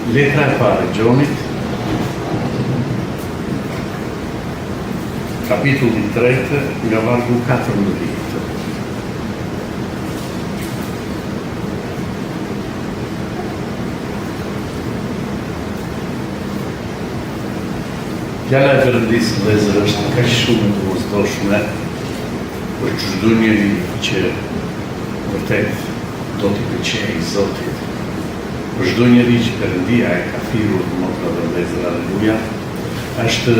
Letra e parë e Gjonit, kapitulli i tretë, nga vargu 14. Fjala e Perëndisë vëllezër është kaq shumë e domosdoshme për çdo njeri që vërtet do t'i pëlqejë Zotit. Për çdo njeri që Perëndia e ka thirrur motra dhe vëllezër aleluja, është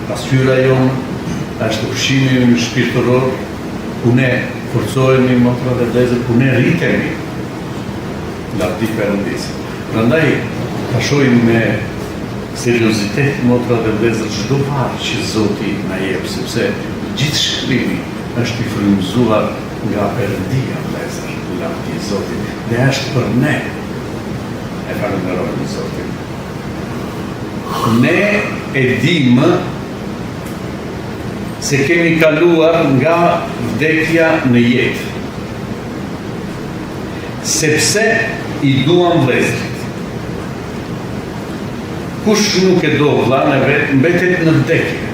pasqyra jonë, është ushqimi ynë shpirtëror, ku ne forcohemi motra dhe vëllezër, ku ne rritemi. Lavdi Perëndisë. Prandaj ta shohim me seriozitet motra dhe vëllezër çdo varg që Zoti na jep, sepse gjithë shkrimi është i frymëzuar nga Perëndia vëllezër, lavdi Zotit, dhe është për ne. E falënderojmë Zotin. Ne e dimë se kemi kaluar nga vdekja në jetë. Sepse i duam vëllezërit. Kush nuk e do vëllanë e vet mbetet në vdekje.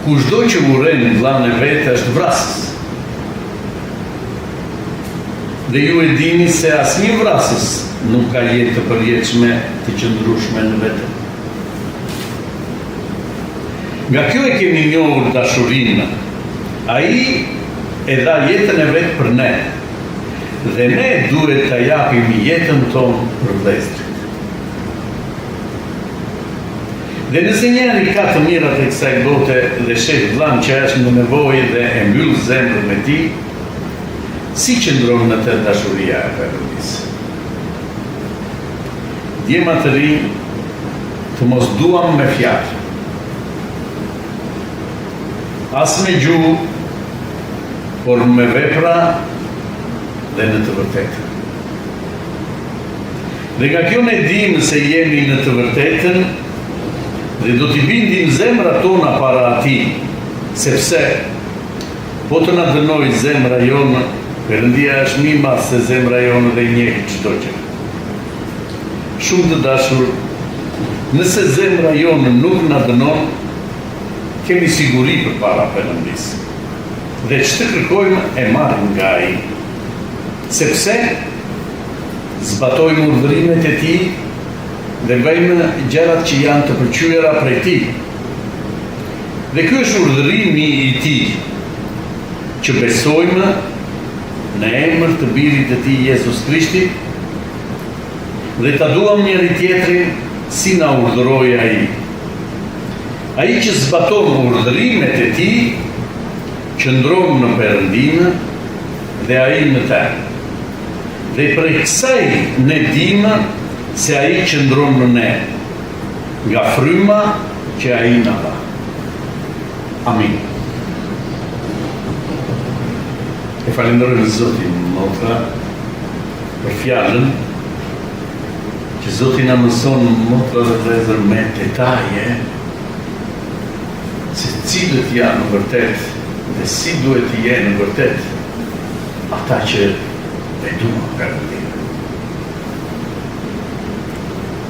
Kushdo që urren vëllanë e vet është vrasës. Dhe ju e dini se asnjë vrasës nuk ka jetë të përjetshme të qëndrueshme në vete. Nga kjo e kemi njohur dashurinë. Ai e dha jetën e vet për ne. Dhe ne duhet ta japim jetën tonë për vëllezërit. Dhe nëse njëri ka të mirat e kësaj bote dhe sheh vëllanë që është në nevojë dhe e mbyll zemrën e tij, si qëndron në të dashuria e Perëndisë? Djema të rinj, të mos duam me fjalë, as me gjuhë, por me vepra dhe në të vërtetë. Dhe nga kjo ne dimë se jemi në të vërtetën dhe do t'i bindim zemrat tona para Atij, sepse po të na dënojë zemra jonë, Perëndia është më i madh se zemra jonë dhe njeh çdo gjë. Shumë të dashur, nëse zemra jonë nuk na dënon, kemi siguri përpara Perëndisë. Dhe ç'të kërkojmë e marrim nga Ai. Sepse zbatojmë urdhërimet e Tij dhe bëjmë gjërat që janë të pëlqyera prej Tij. Dhe ky është urdhërimi i Tij, që besojmë në emër të Birit të Tij Jezus Krishtit dhe ta duam njëri-tjetrin si na urdhëroi Ai. Ai që zbaton urdhërimet e Tij qëndron në Perëndinë dhe Ai në të. Dhe prej kësaj ne dimë se Ai qëndron në ne, nga fryma që Ai na dha. Amin. E falënderojmë Zotin motra për fjalën që Zoti na mëson motra dhe vëllezër me detaje se cilët janë vërtet dhe si duhet të jenë vërtet ata që e duan Perëndinë.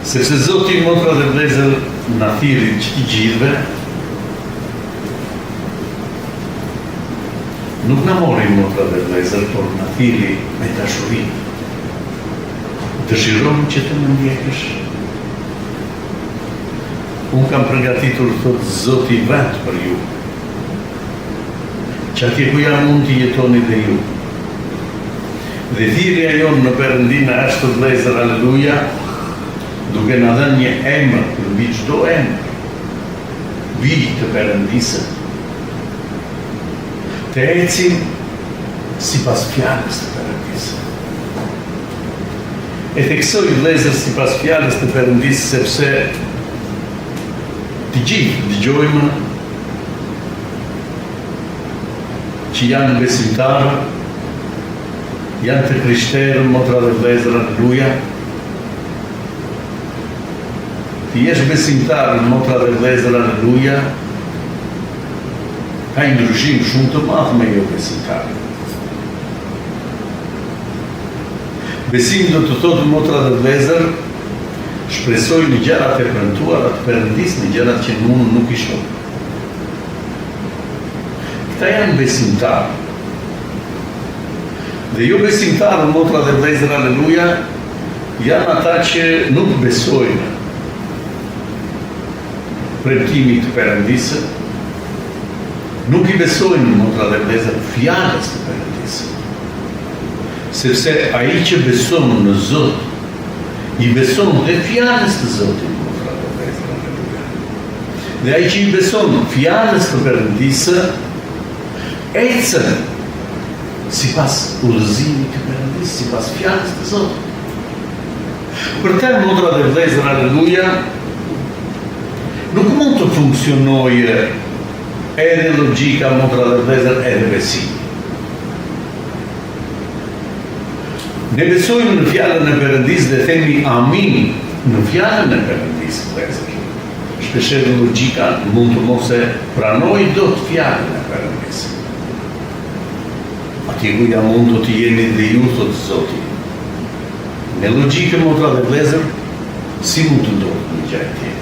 Sepse Zoti motra dhe vëllezër na thirri që të gjithëve nuk na mori motra dhe vëllezër, por na thirri me dashuri. Dëshiron që të më ndjekësh? Unë kam përgatitur, thotë Zoti, vend për ju. Që atje ku jam unë të jetoni dhe ju. Dhe thirrja jonë në Perëndinë është vëllezër aleluja, duke na dhënë një emër përmbi çdo emër, bij të Perëndisë, të ecim sipas fjalës të Perëndisë. E theksoj vëllezër sipas fjalës të Perëndisë sepse të gjithë dëgjojmë që janë besimtarë, janë të krishterë, motra dhe vëllezër, aleluja. Të jesh besimtar, motra dhe vëllezër, aleluja, ka një ndryshim shumë të madh me jo besimtarët. Besim do të thotë motra dhe vëllezër, shpresoj në gjërat e premtuara të Perëndisë, në gjërat që unë nuk i shoh. Këta janë besimtarë. Dhe jo besimtarë, motra dhe vëllezër, aleluja, janë ata që nuk besojnë premtimit të Perëndisë, nuk i besojnë motra dhe vëllezër fjalës të Perëndisë. Sepse ai që beson në Zot, i beson dhe fjalës të Zotit, motra dhe vëllezër, aleluja. Dhe ai që i beson fjalës të Perëndisë, ecën sipas udhëzimit të Perëndisë, sipas fjalës të Zotit. Për te motra dhe vëllezër, aleluja, nuk mund të funksionojë edhe logjika motra dhe vëllezër edhe besimi. Ne besojmë në fjalën e Perëndisë dhe themi amin në fjalën e Perëndisë, vëllezër. Shpeshherë logjika mund të mos e pranojë dot fjalën e Perëndisë. Atje ku jam unë do të jeni dhe ju, thotë Zoti. Me logjikë motra dhe vëllezër, si mund të ndodhë një gjë e tillë?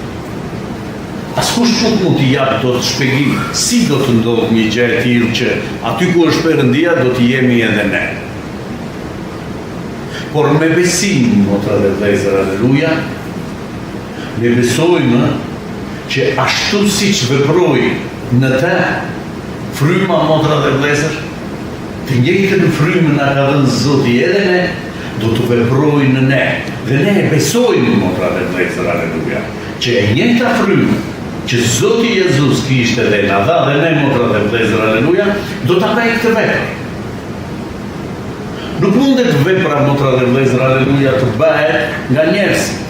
Askush nuk mund t'i japë dot shpjegim si do të ndodhë një gjë e tillë që aty ku është Perëndia do të jemi edhe ne. Por me besim, motra dhe vëllezër, aleluja, ne besojmë që ashtu siç veproi në të fryma motra dhe vëllezër, të njëjtën frymë na ka dhënë Zoti edhe ne, do të veprojë në ne. Dhe ne e besojmë motra dhe vëllezër, aleluja. Që e njëjta frymë që Zoti Jezus kishte dhe na dha dhe ne motra dhe vëllezër aleluja, do ta bëjë këtë vepër. Nuk mundet vepra motra dhe vëllezër aleluja të bëhet nga njerëzit.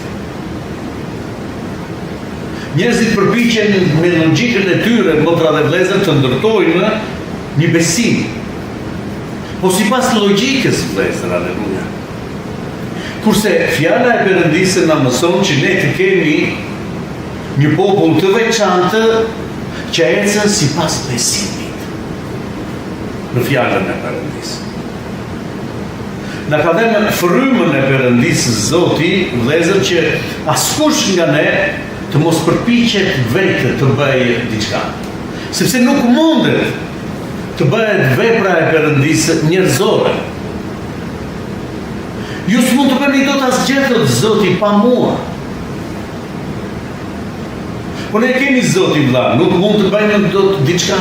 Njerëzit përpiqen me logjikën e tyre motra dhe vëllezër të ndërtojnë një besim. Po sipas logjikës vëllezër aleluja. Kurse Fjala e Perëndisë na mëson që ne të kemi një popull të veçantë që ecën sipas besimit në Fjalën e Perëndisë. Na ka dhënë frymën e Perëndisë Zoti, vëllezër që askush nga ne të mos përpiqet vetë të bëjë diçka. Sepse nuk mundet të bëhet vepra e Perëndisë njerëzore. Ju s'mund të bëni dot asgjë, thotë Zoti, pa mua. Po ne kemi Zoti vëlla, nuk mund të bëjmë dot diçka.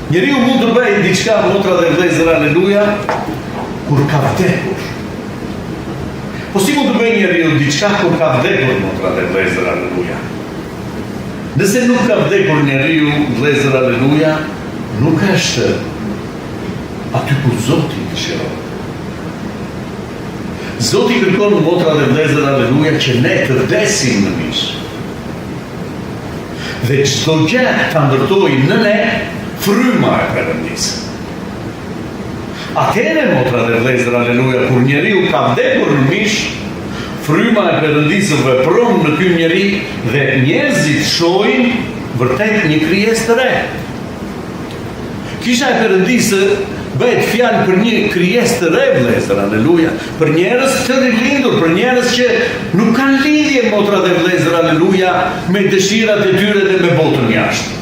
Njeriu mund të bëjë diçka, motra dhe vëllezër, aleluja, kur ka vdekur. Po si mund të bëjë njeriu diçka kur ka vdekur, motra dhe vëllezër, aleluja? Nëse nuk ka vdekur njeriu, vëllezër, aleluja, nuk është aty ku Zoti dëshiron. Zoti kërkon motra dhe vëllezër aleluja që ne të vdesim në mish. Dhe çdo gjë ta ndërtojë në ne fryma e Perëndisë. Atëherë motra dhe vëllezër aleluja kur njeriu ka vdekur në mish, fryma e Perëndisë vepron në ky njeri dhe njerëzit shohin vërtet një krijesë të re. Kisha e Perëndisë bëhet fjalë për një krijesë të re, vëllezër, aleluja, për njerëz të rilindur, për njerëz që nuk kanë lidhje motra dhe vëllezër, aleluja, me dëshirat e tyre dhe me botën jashtë.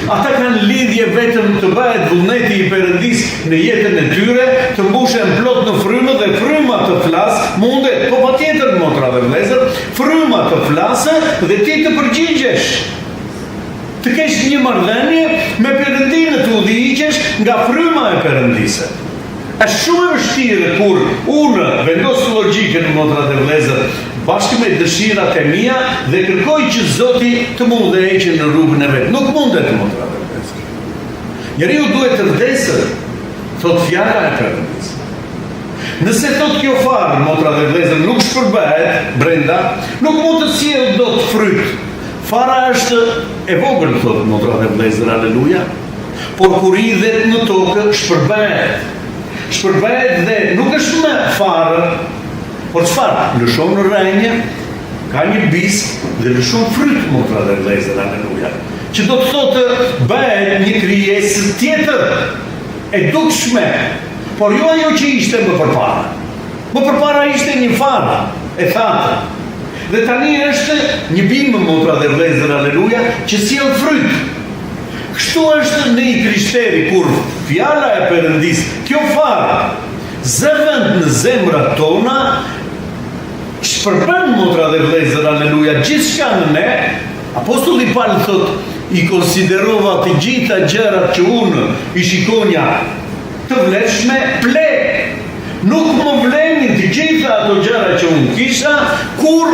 Ata kanë lidhje vetëm të bëhet vullneti i Perëndisë në jetën e tyre, të mbushen plot në frymë dhe fryma të flasë, mundet, po patjetër motra dhe vëllezër, fryma të flasë dhe ti të përgjigjesh. Të kesh një marrëdhënie me Perëndinë të udhëhiqesh nga fryma e Perëndisë. Është shumë e vështirë kur unë vendos logjikën motra dhe vëllezër bashkë me dëshirat e mia dhe kërkoj që Zoti të më udhëheqë në rrugën e vet. Nuk mundet motra dhe vëllezër. Njeriu duhet të vdesë, thotë fjala e Perëndisë. Nëse thotë kjo farë, motra dhe vëllezër, nuk shpërbëhet brenda, nuk mund të sjellë dot fryt. Fara është e vogël, thotë motra dhe vëllezër, aleluja, por kur hidhet në tokë, shpërbëhet. Shpërbëhet dhe nuk është më farë, por çfarë? Lëshon rrënjë, ka një bisk dhe lëshon fryt motra dhe vëllezër, aleluja. Që do të thotë bëhet një krijesë tjetër e dukshme. Por jo ajo që ishte më përpara. Më përpara ishte një farë e thatë. Dhe tani është një bimë motra dhe vëllezër, aleluja, që sjell fryt. Kështu është në i krishteri kur fjala e Perëndisë, kjo farë, zë vend në zemrat tona, shpërbën motra dhe vëllezër, aleluja, gjithçka në ne. Apostulli Pal thotë, i konsiderova të gjitha gjërat që unë i shikonja të vlefshme pleh. Nuk më vlenin të gjitha ato gjëra që unë kisha kur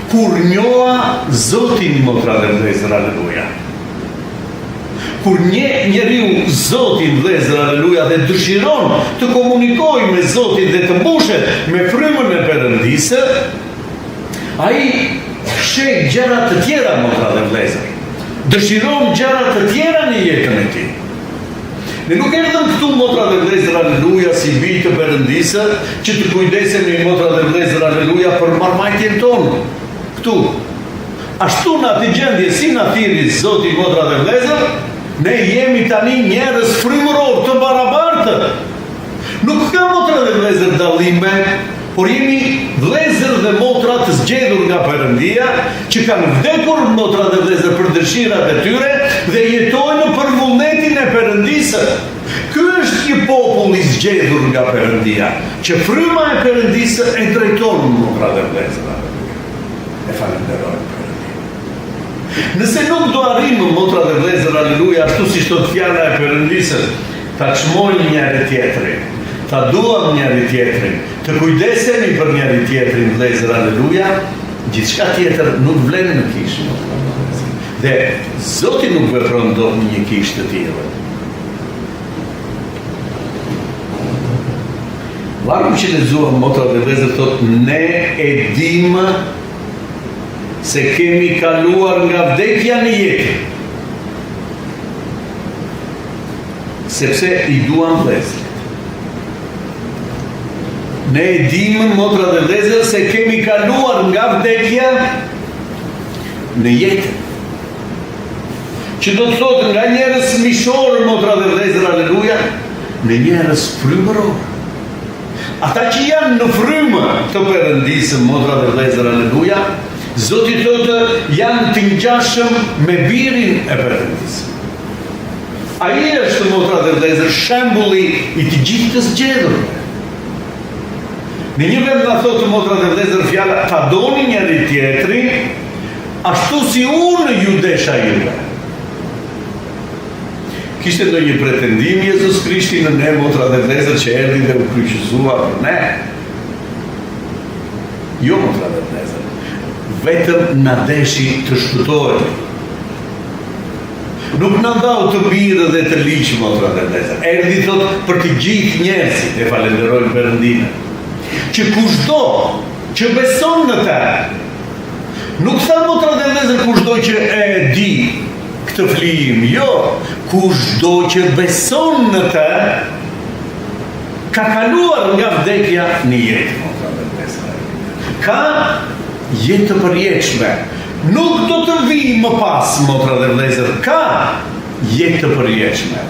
kur njoha Zotin motra dhe vëllezër, aleluja. Kur njeh njeriu Zotin vëllezër, aleluja, dhe dëshiron të komunikojë me Zotin dhe të mbushet me frymën e Perëndisë, ai sheh gjëra të tjera motra dhe vëllezër. Dëshiron gjëra të tjera në jetën e tij. Ne nuk erdhëm këtu motra dhe vëllezër aleluja si bij të Perëndisë që të kujdesemi motra dhe vëllezër aleluja për mbarëvajtjen tonë. Këtu. Ashtu në atë gjendje si na thirri Zoti motra dhe vëllezër, ne jemi tani njerëz frymërorë të barabartë. Nuk ka motra dhe vëllezër dallime, por jemi vëllezër dhe motra të zgjedhur nga Perëndia, që kanë vdekur motra dhe vëllezër për dëshirat e tyre dhe jetojnë për vullnetin e Perëndisë. Ky është një popull i zgjedhur nga Perëndia, që fryma e Perëndisë e drejton motra dhe vëllezër. E falënderojmë Perëndinë. Nëse nuk do arrijmë motra dhe vëllezër, aleluja, ashtu siç thotë fjala e Perëndisë, Ta çmojmë njëri-tjetrin, ta duam njëri-tjetrin, të kujdesemi për njëri-tjetrin, vëllezër, aleluja, gjithçka tjetër nuk vlen në kishë, vëllezër. Dhe Zoti nuk vepron dot në një kishë të tillë. Vargu që lexuam motra dhe vëllezër thotë ne e dimë se kemi kaluar nga vdekja në jetë. Sepse i duam vëllezërit. Ne e dimë motra dhe vëllezër se kemi kaluar nga vdekja në jetë. Që do të thotë nga njerëz mishorë motra dhe vëllezër aleluja, në njerëz frymërorë. Ata që janë në frymë të Perëndisë motra dhe vëllezër aleluja, Zoti thotë janë të ngjashëm me birin e Perëndisë. Ai është motra dhe vëllezër shembulli i të gjithë të zgjedhurve. Në një vend na thotë motra dhe vëllezër fjala ta doni njëri tjetrin ashtu si unë ju desha juve. Kishte ndonjë pretendim Jezus Krishti në ne motra dhe vëllezër që erdhi dhe u kryqëzua për ne? Jo motra dhe vëllezër. Vetëm na deshi të shpëtohemi. Nuk na ndau të mirë dhe të ligj motra dhe vëllezër. Erdhi thotë për të gjithë njerëzit e falënderojmë Perëndinë. Që kushdo që beson në të, nuk tha motra dhe vëllezër kushdo që e di këtë flijim, jo, kushdo që beson në të, ka kaluar nga vdekja në jetë, motra dhe vëllezër. Ka jetë të përjetshme. Nuk do të vijë më pas, motra dhe vëllezër, ka jetë të përjetshme.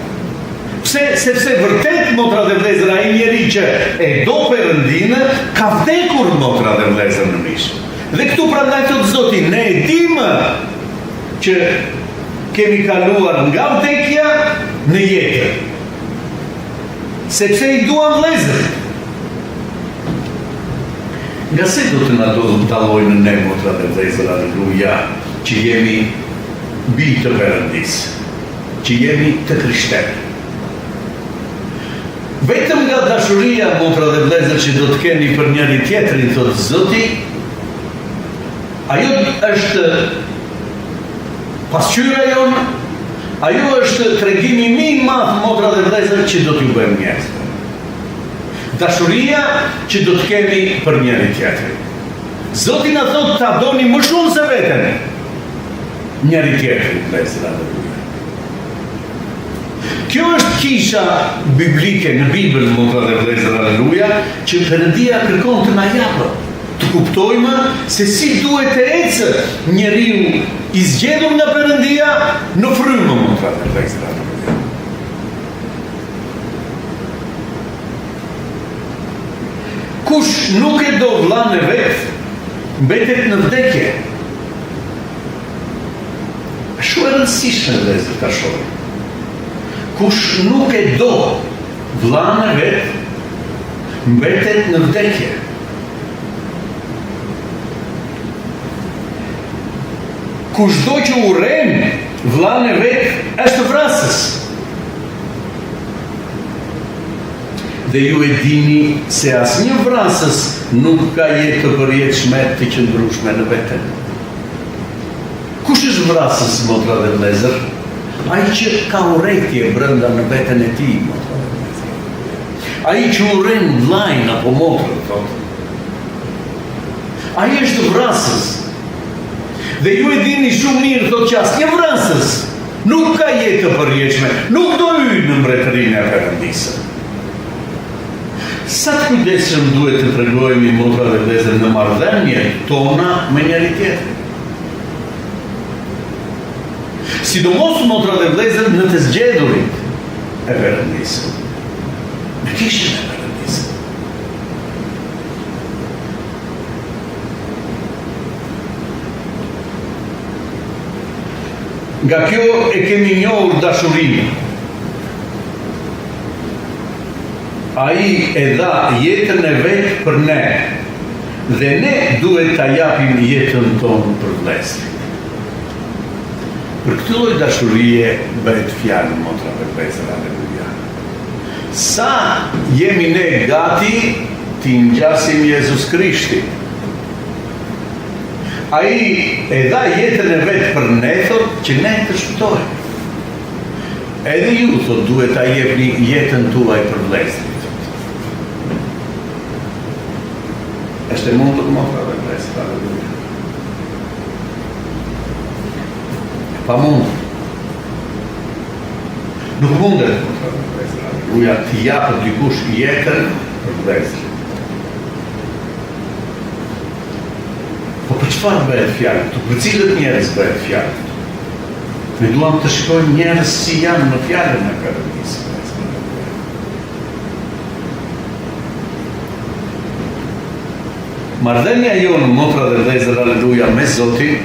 Pse? Sepse vërtet, motra dhe vëllezër, ai njeri që e do Perëndinë, ka vdekur, motra dhe vëllezër, në mish. Dhe këtu prandaj thotë Zoti, ne e dimë që kemi kaluar nga vdekja në jetë. Sepse i duam vëllezërit. Nga se do të na dallojnë ne motra dhe vëllezër aleluja që jemi bij të Perëndisë, që jemi të krishterë. Vetëm nga dashuria motra dhe vëllezër që do të keni për njëri tjetrin thotë Zoti, ajo është pasqyra jonë, ajo është tregimi më i madh motra dhe vëllezër që do t'ju bëjmë njerëzve. Dashuria që do të kemi për njëri tjetrin. Zoti na thotë ta doni më shumë se veten njëri tjetrin, vëllezër aleluja. Kjo është kisha biblike në Bibël, motra dhe vëllezër aleluja, që Perëndia kërkon të na japë, të kuptojmë se si duhet të ecë njeriu i zgjedhur nga Perëndia në frymë, motra dhe vëllezër aleluja. Kush nuk e do vllanë e vet, mbetet në vdekje. Është shumë e rëndësishme vëllezër ta shohim. Kush nuk e do vllanë e vet, mbetet në vdekje. Kushdo që urren vllanë e vet, është vrasës. Dhe ju e dini se asnjë vrasës nuk ka jetë të përjetshme të qëndrueshme në veten. Kush është vrasës, motra dhe vëllezër? Ai që ka urrejtje brenda në veten e tij, motra dhe vëllezër. Ai që urren vllain apo motrën, thotë. Ai është vrasës. Dhe ju e dini shumë mirë, thotë që asnjë vrasës Nuk ka jetë të përjetshme, nuk do hyjë në mbretërinë e Perëndisë. Sa të kujdesshëm duhet të tregohemi motra dhe vëllezër në marrëdhëniet tona me njëri-tjetrin. Sidomos motra dhe vëllezër në të zgjedhurit e Perëndisë. Në kishën e Perëndisë. Nga kjo e kemi njohur dashurinë. Ai e dha jetën e vet për ne dhe ne duhet ta japim jetën tonë për vëllezërit. Për këtë lloj dashurie bëhet fjalë motra dhe vëllezër, aleluja. Sa jemi ne gati t'i ngjasim Jezus Krishtit? Ai e dha jetën e vet për ne, thotë, që ne të shpëtohemi. Edhe ju, thotë, duhet ta jepni jetën tuaj për vëllezërit, thotë. Është e mundur motra dhe vëllezër, aleluja. E pamundur. Nuk mundet, motra dhe vëllezër, aleluja, të japë dikush jetën për vëllezërit. Po për çfarë bëhet fjalë këtu? Për cilët njerëz bëhet fjalë këtu? Ne duam të shikojmë njerëz si janë në fjalën e Perëndisë. Marrëdhënia jonë motra dhe vëllezër aleluja me Zotin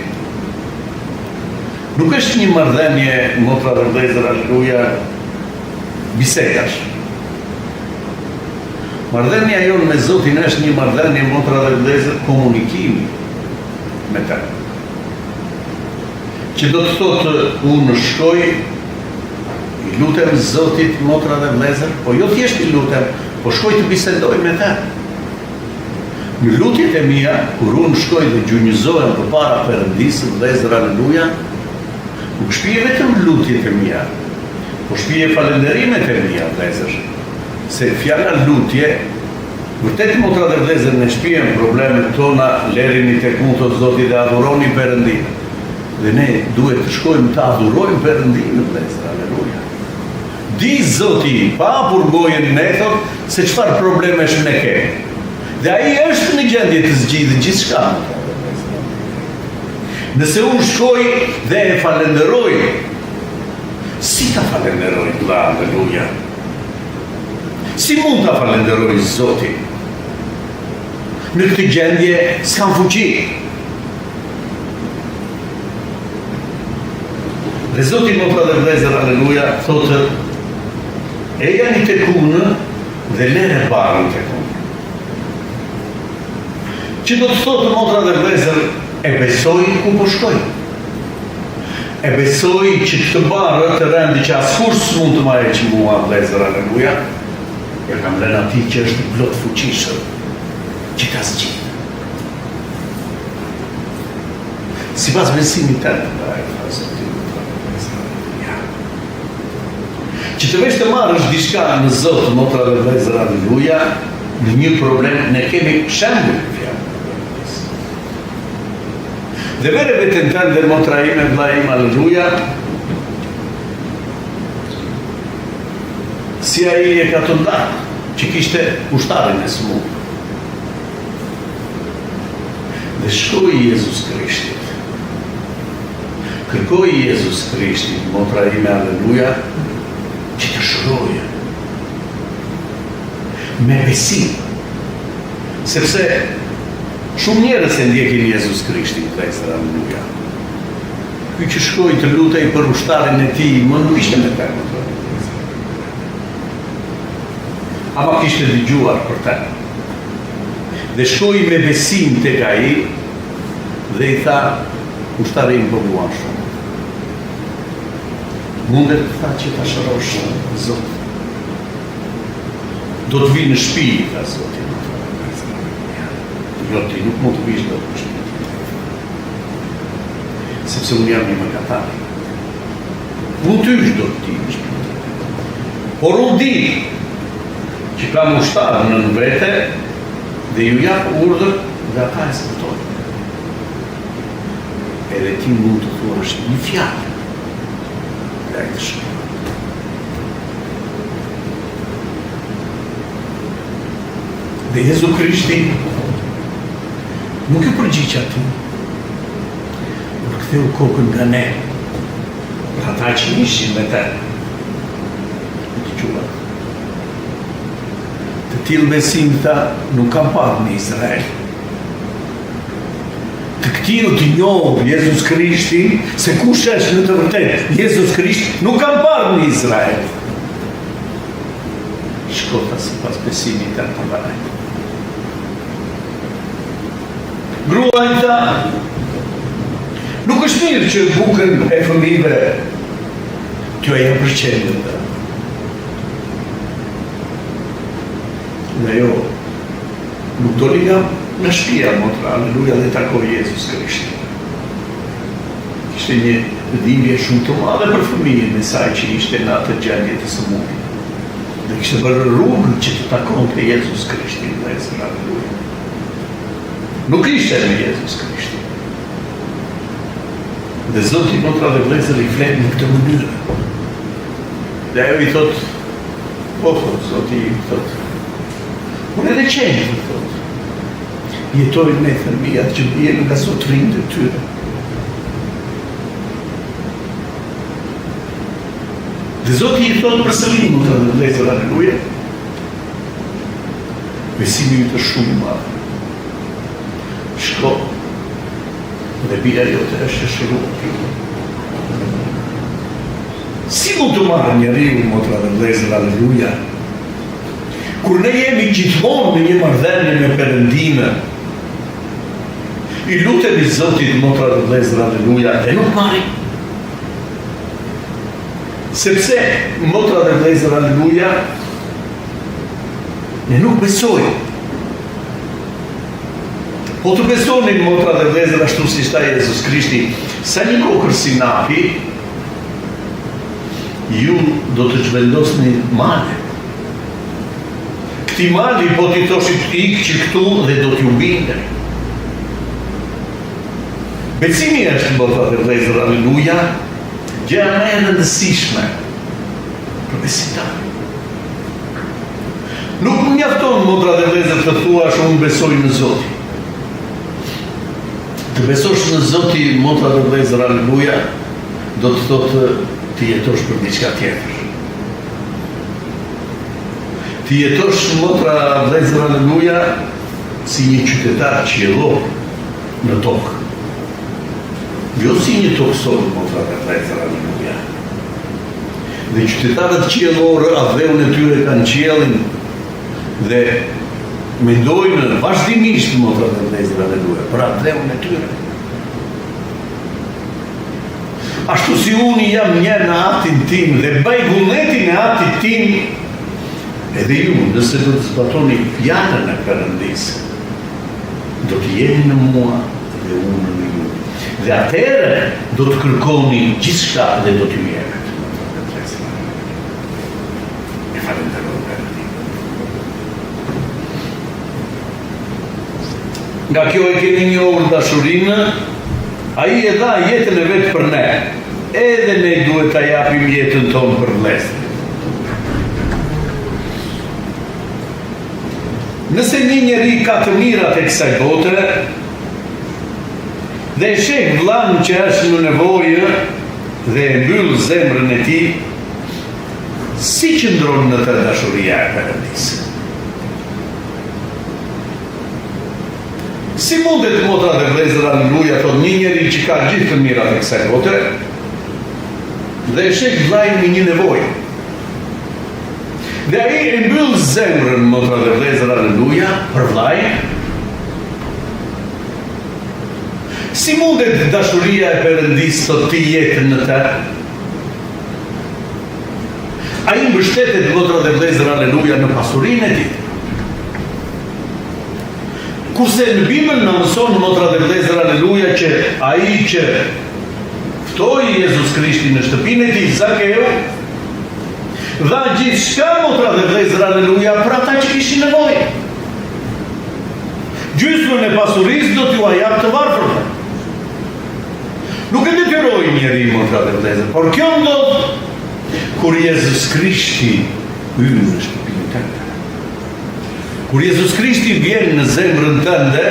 nuk është një marrëdhënie motra dhe vëllezër aleluja bisedash. Marrëdhënia jonë me Zotin është një marrëdhënie motra dhe vëllezër komunikimi me të. Që do të thotë unë shkoj i lutem Zotit motra dhe vëllezër, po jo thjesht i lutem, po shkoj të bisedoj me të. Në lutjet e mia, kur unë shkoj dhe gjunjëzohem përpara Perëndisë, vëllezër aleluja, nuk shpie vetëm lutjet e mia, po shpie falënderimet e mia, vëllezër. Se fjala lutje, vërtet motra dhe vëllezër ne shpiem problemet tona lerini tek unë thotë Zoti dhe adhuroni Perëndinë. Dhe ne duhet të shkojmë të adhurojmë Perëndinë vëllezër, aleluja. Di Zoti pa hapur gojën ne thotë se çfarë problemesh ne kemi. Dhe ai është në gjendje të zgjidhë gjithçka. Nëse unë shkoj dhe e falënderoj, si ta falënderoj vëlla, aleluja? Si mund ta falënderoj Zotin? Në këtë gjendje s'kam fuqi. Dhe Zoti motra dhe vëllezër, aleluja, thotë ejani tek unë dhe lëre barrën tek unë. Që do të thotë motra dhe vëllezër, e besoj ku po shkoj. E besoj që këtë barrë të rëndë që askush s'mund të ma heqë mua, vëllezër, aleluja, ia kam lënë atij që është i plotfuqishëm, që ta zgjidhë. Sipas besimit tënd, pra e tha Zoti, vëllezër, aleluja. Që të vesh të marrësh diçka në Zot, motra dhe vëllezër, aleluja, në një problem, ne kemi shembuj në fjalën. Dhe vëre veten tënde motra ime, vëllai im, aleluja. Si ai e katundar që kishte ushtarin e sëmurë. Dhe shkoi Jezus Krishtit. Kërkoi Jezus Krishtit, motra ime, aleluja, që të shërojë. Me besim. Sepse shumë njerëz e ndjekin Jezus Krishtin, vëllezër, aleluja. Ky që shkoi të lutej për ushtarin e tij, më nuk ishte me të, Ama kishte dëgjuar për të. Dhe shkoi me besim tek ai dhe i tha, ushtari im po vuan shumë. Mundet tha që ta shërosh, Zot. Do të vij në shtëpi, i tha Zoti. Jo, ti nuk mund të vish dot në shtëpi. Sepse unë jam një mëkatar. Mund të hysh dot ti në shtëpi. Por unë di që kam ushtarë nën vete dhe ju jap urdhër dhe ata e zbatojnë. Edhe ti mund të thuash një fjalë dhe ai të shërohet. Dhe Jezu Krishti nuk iu përgjigj atij, por ktheu kokën nga ne, për ata që ishin me të. Dëgjuat. Të tillë besim tha, nuk kam parë në Izrael. Të këtillë të njohur Jezus Krishtin, se kush është në të vërtetë Jezus Krisht, nuk kam parë në Izrael. Shko tha sipas besimit tënd ta mbaroj. Gruaja i tha, nuk është mirë që bukën e fëmijëve t'ua japësh qenve, tha. Dhe ajo nuk doli nga nga shtëpia motra, aleluja dhe takoi Jezus Krishtin. Kishte një dhimbje shumë të madhe për fëmijën e saj që ishte në atë gjendje të sëmurë. Dhe kishte bërë rrugë që të takonte Jezus Krishtin, vëllezër, aleluja. Nuk ishte me Jezus Krishtin. Dhe Zoti motra dhe vëllezër i flet në këtë mënyrë. Dhe ajo i thotë, po thotë, Zoti i thotë, por edhe qentë, thotë, jetojnë me thërmijat që bien nga zotërinjtë e tyre. Dhe Zoti i thotë përsëri, motra dhe vëllezër, aleluja, besimi yt është shumë i madh. Shko, dhe bija jote është e shëruar. Si mund të marrë njeriu, motra dhe vëllezër, aleluja, kur ne jemi gjithmonë në një marrëdhënie me Perëndinë, i lutemi Zotit, motra dhe vëllezër, aleluja, dhe nuk marrim. Sepse, motra dhe vëllezër, aleluja, ne nuk besojmë. Po të besonim motra dhe vëllezër ashtu siç tha Jezus Krishti, sa një kokërr sinapi, ju do të zhvendosni male. Këtij mali po t'i thoshit ik që këtu dhe do t'ju bindej. Besimi është motra dhe vëllezër, aleluja, gjëja më e rëndësishme për besimtarin. Nuk mjafton motra dhe vëllezër të thuash unë besoj në Zotin. Të besosh në Zotin motra dhe vëllezër aleluja do të thotë të jetosh për diçka tjetër. Të jetosh motra vëllezër aleluja si një qytetar qiellor në tokë. Jo si një tokësor motra dhe vëllezër aleluja. Dhe qytetarët qiellorë atdheun e tyre kanë qiellin dhe mendojnë vazhdimisht motra dhe vëllezër aleluja për atdheun e tyre. Ashtu si unë jam një në atin tim dhe bëj vullnetin e atit tim, edhe ju nëse do të zbatoni fjalën e Perëndisë, do të jeni në mua dhe unë në ju. Dhe atëherë do të kërkoni gjithçka dhe do t'ju jepet. E falënderoj Perëndinë. Nga kjo e kemi njohur dashurinë, ai e dha jetën e vet për ne. Edhe ne duhet ta japim jetën tonë për vëllezërit. Nëse një njeri ka të mirat e kësaj bote dhe e sheh vëllanë që është në nevojë dhe e mbyll zemrën e tij, si qëndron në të dashuria e Perëndisë? Si mundet motra dhe vëllezër aleluja thotë një njeri që ka gjithë të mirat e kësaj bote dhe e sheh vëllain në një nevojë. Dhe ai e mbyll zemrën motra dhe vëllezër aleluja për vëllain. Si mundet dashuria e Perëndisë thotë të jetë në të? Ai mbështetet motra dhe vëllezër aleluja në pasurinë e tij. Kurse në Bibël na mëson motra dhe vëllezër aleluja që ai që ftoi Jezus Krishtin në shtëpinë e tij Zakeu dha gjithçka motra dhe vëllezër aleluja për ata që kishin nevojë. Gjysmën e pasurisë do t'jua jap të varfërve. Nuk e detyroi njeri motra dhe vëllezër, por kjo ndodh kur Jezus Krishti hyn në shtëpinë tënde. Kur Jezus Krishti vjen në zemrën tënde,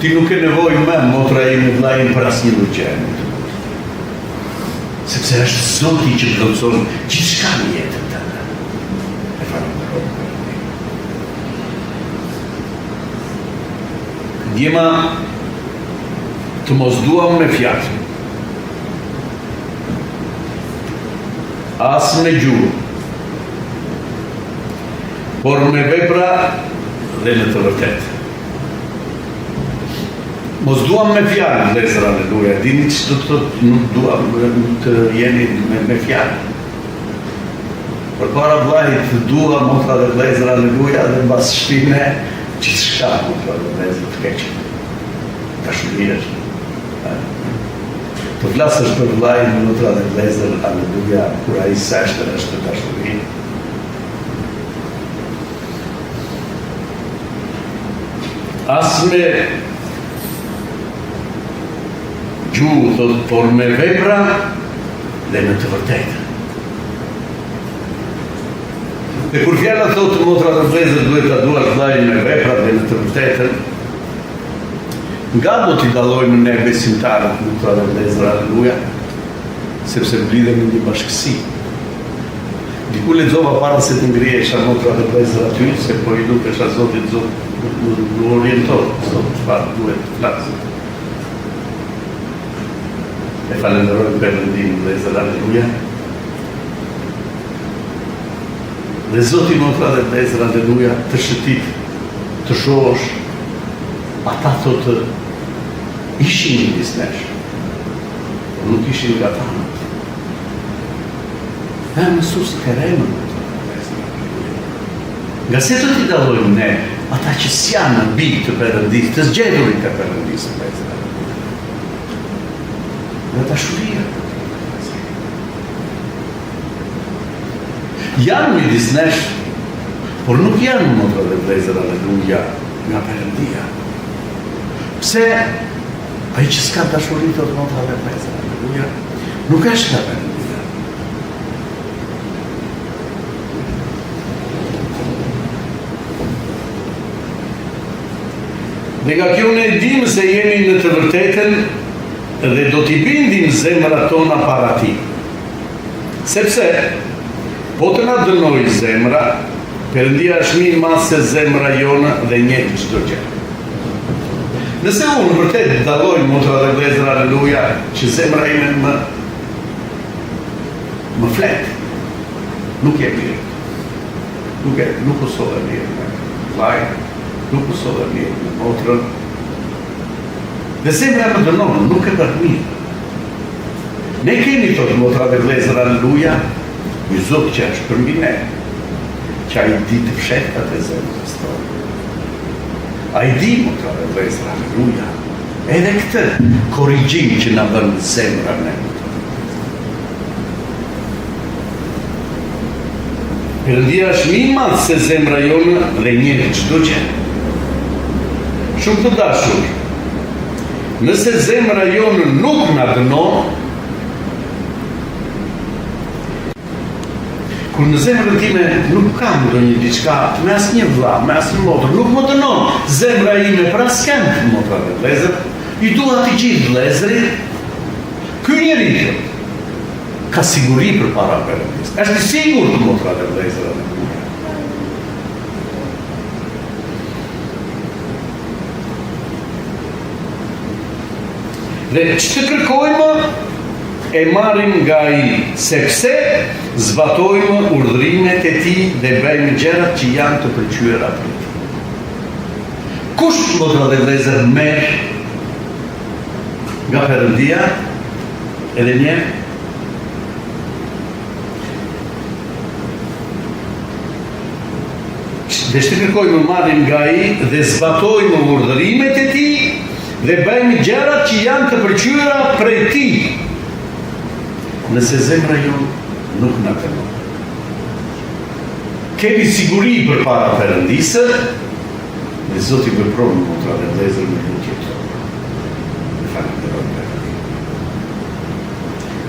ti nuk ke nevojë më, motra ime, vëllai im, për asnjë lloj gjëje në këtë botë. Sepse është Zoti që plotëson gjithçka në jetën tënde. E falënderoj Perëndinë. Djema të mos duam me fjalë. As me gjuhë. Por me vepra dhe në të vërtetë. Mos duam me fjalë, vëllezër, aleluja. Dini ç'do të thotë nuk duam të jemi me, me fjalë. Përpara vllait të dua motra dhe vëllezër, aleluja, dhe mbas shpine gjithçka motra dhe vëllezër të keqe. Dashuri është. Të flasësh për vëllain motra dhe vëllezër, aleluja, kur ai s'është është dashuri. As me gjuhë, thot, por me vepra dhe në të vërtetë. Dhe kur fjala thot motra dhe vëllezër duhet ta duash vëllain me vepra dhe në të vërtetën, nga do t'i dallojmë ne besimtarët motra dhe vëllezër, aleluja, sepse mblidhemi në një bashkësi. Diku lexova para se të ngrihesha motra dhe vëllezër aty, se po i lutesha Zotit, Zot, më, më oriento, Zot, çfarë duhet të flas. E falënderoj Perëndinë, vëllezër, aleluja. Dhe Zoti motra dhe vëllezër, aleluja, të shëtit, të shohësh, ata thotë ishin midis nesh, por nuk ishin nga tanët. Dhe mësuesit e rremë, Nga se do t'i dallojmë ne, ata që s'janë bij të Perëndisë, të zgjedhurit e Perëndisë, vëllezër. Nga dashuria. Janë midis nesh, por nuk janë motra dhe vëllezër, aleluja, nga Perëndia. Pse ai që s'ka dashuri thotë motra dhe vëllezër, aleluja, Nuk është nga Perëndia. Dhe nga kjo ne dimë se jemi në të vërtetën dhe do t'i bindim zemrat tona para tij. Sepse, po të na dënojë zemra, Perëndia është më i madh se zemra jonë dhe njeh çdo gjë. Nëse unë vërtet dalloj motra dhe vëllezër aleluja që zemra ime më më flet. Nuk je mirë. Nuk e nuk u solle mirë me vllain, nuk u solle mirë me motrën. Dhe zemra më dënon, nuk e bën mirë. Ne kemi thotë motra dhe vëllezër aleluja, një Zot që është përmbi ne, që ai di të fshehtat e zemrës tonë. Ai di motra dhe vëllezër, aleluja, edhe këtë korrigjim që na bën zemra ne. Perëndia është më i madh se zemra jonë dhe njeh çdo gjë. Shumë të dashur, nëse zemra jonë nuk na dënon, Kur në zemrën time nuk kam ndonjë diçka me asnjë vëlla, me asnjë motër, nuk më dënon zemra ime për askënd, motra dhe vëllezër, i dua të gjithë vëllezërit. Ky njeri thotë, ka siguri përpara Perëndisë. Është i sigurt motra dhe vëllezër aleluja. Dhe ç'të kërkojmë, e marrim nga ai, sepse zbatojmë urdhërimet e tij dhe bëjmë gjërat që janë të pëlqyera prej tij. Kush, motra dhe vëllezër, merr nga Perëndia edhe një herë? Dhe ç'të kërkojmë marrim nga ai dhe zbatojmë urdhërimet e tij dhe bëjmë gjërat që janë të pëlqyera prej tij. Nëse zemra jonë nuk na dënon. Kemi siguri përpara Perëndisë dhe Zoti vepron motra dhe vëllezër me lutjet tona. Ne falënderojmë Perëndinë.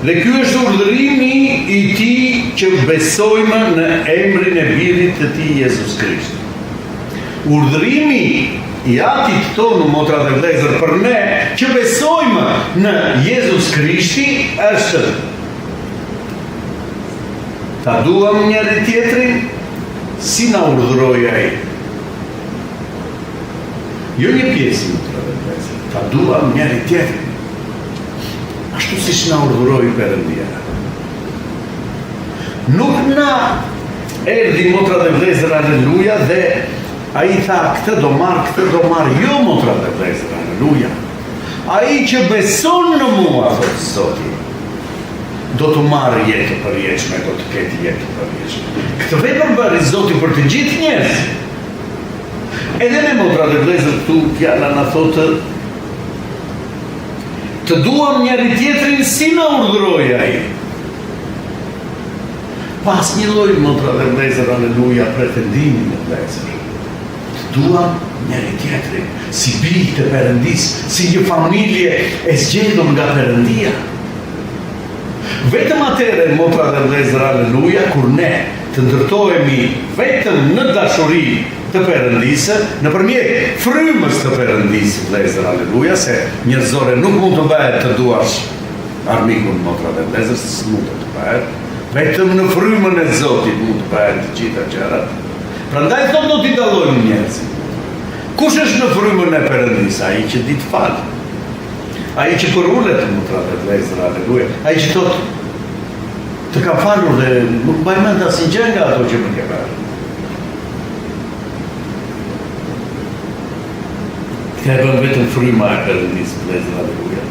Dhe ky është urdhërimi i tij që besojmë në emrin e Birit të tij Jezus Krisht. Urdhërimi i Atit tonë, motra dhe vëllezër, për ne që besojmë në Jezus Krishti është ta duam njëri tjetrin si na urdhëroi ai. Jo një pjesë, motra dhe vëllezër, ta duam njëri tjetrin. Ashtu siç na urdhëroi Perëndia. Nuk na erdhi motra dhe vëllezër aleluja dhe ai tha këtë do marr, këtë do marr, jo motra dhe vëllezër aleluja. Ai që beson në mua, thotë Zoti, do të marrë jetë të përjetshme, do të ketë jetë të përjetshme. Këtë vepër bëri Zoti për të gjithë njerëzit. Edhe ne motra dhe vëllezër këtu fjala na thotë Të duam njëri tjetrin si na urdhëroi ai. Pa asnjë lloj motra dhe vëllezër aleluja pretendimi në vëllezër. Të duam njëri tjetrin si bij të Perëndisë, si një familje e zgjedhur nga Perëndia. Vetëm atëherë motra dhe vëllezër aleluja kur ne të ndërtohemi vetëm në dashuri të Perëndisë, nëpërmjet frymës të Perëndisë, vëllezër, aleluja, se njerëzore nuk mund të bëhet të duash armikun, motra dhe vëllezër, s'mund të bëhet. Vetëm në frymën e Zotit mund të bëhen të gjitha gjërat. Prandaj thotë do t'i dallojmë njerëzit. Kush është në frymën e Perëndisë? Ai që di të falë. Ai që përulet, motra dhe vëllezër, aleluja. Ai që thotë të kam falur dhe nuk mbaj mend asnjë gjë nga ato që më ke bërë. Këtë e bën vetëm fryma e Perëndisë, vëllezër, aleluja.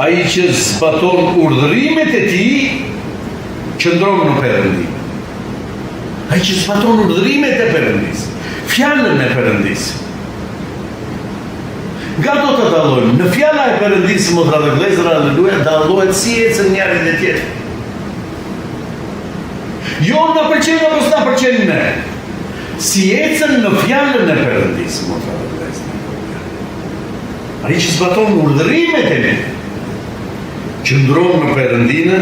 Ai që zbaton urdhërimet e tij, qëndron në Perëndi. Ai që zbaton urdhërimet e Perëndisë, fjalën e Perëndisë. Nga do të dallojmë? Në fjala e Perëndisë, motra dhe vëllezër, aleluja, dallohet si ecën njëri dhe tjetri. Jo na pëlqen apo s'na pëlqen ne. Si ecën në fjalën e Perëndisë, motra dhe vëllezër. Ai që zbaton urdhërimet e mia, qëndron në Perëndinë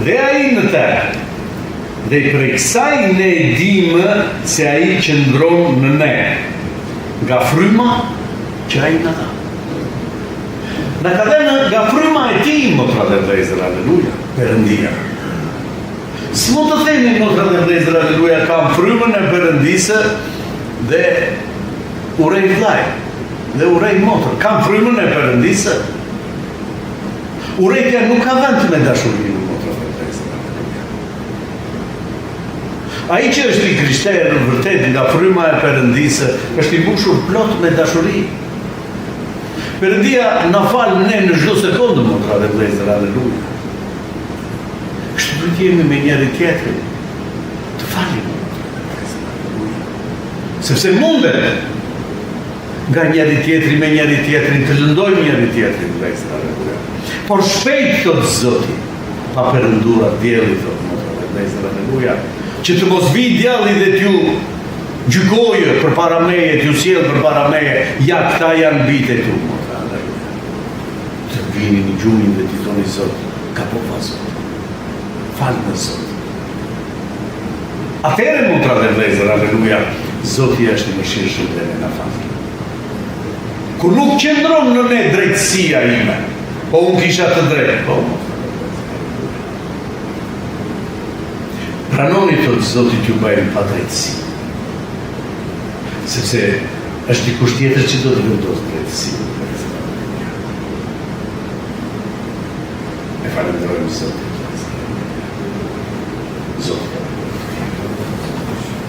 dhe ai në të. Dhe prej kësaj ne dimë se ai qëndron në ne, nga fryma që ai na dha. Na ka dhënë nga fryma e tij, motra dhe vëllezër, aleluja, Perëndia. S'mund të themi motra dhe vëllezër, aleluja, kam frymën e Perëndisë dhe urrej vëllain dhe urrej motrën. Kam frymën e Perëndisë. Urrejtja nuk ka vend me dashurinë, motra dhe vëllezër, aleluja. Ai që është i krishterë vërtet nga fryma e Perëndisë, është i mbushur plot me dashuri. Perëndia na fal ne në çdo sekondë, motra dhe vëllezër, aleluja. Kështu duhet të jemi me njëri tjetrin. Të falim, motra dhe vëllezër, aleluja. Sepse mundet nga njëri tjetri me njëri tjetrin të lëndojmë njëri tjetrin, vëllezër, aleluja. Por shpejt thotë Zoti, pa perënduar dielli thotë motra dhe vëllezër, aleluja, që të mos vijë djalli dhe t'ju gjykojë përpara meje, t'ju sjellë përpara meje, ja këta janë bijtë e tu, motra, aleluja. Të vini në gjunjë dhe t'i thoni Zot, gabova Zot, falmë Zot. Atëherë motra dhe vëllezër, aleluja, Zoti është i mëshirshëm dhe ne na fal. Kur nuk qëndron në ne drejtësia ime, po unë kisha të drejtë, po motra dhe vëllezër, aleluja. Pranoni thotë Zoti t'ju bëjnë padrejtësi. Sepse është dikush tjetër që do të vendosë drejtësinë. E falenderojmë Zotin. Zoti.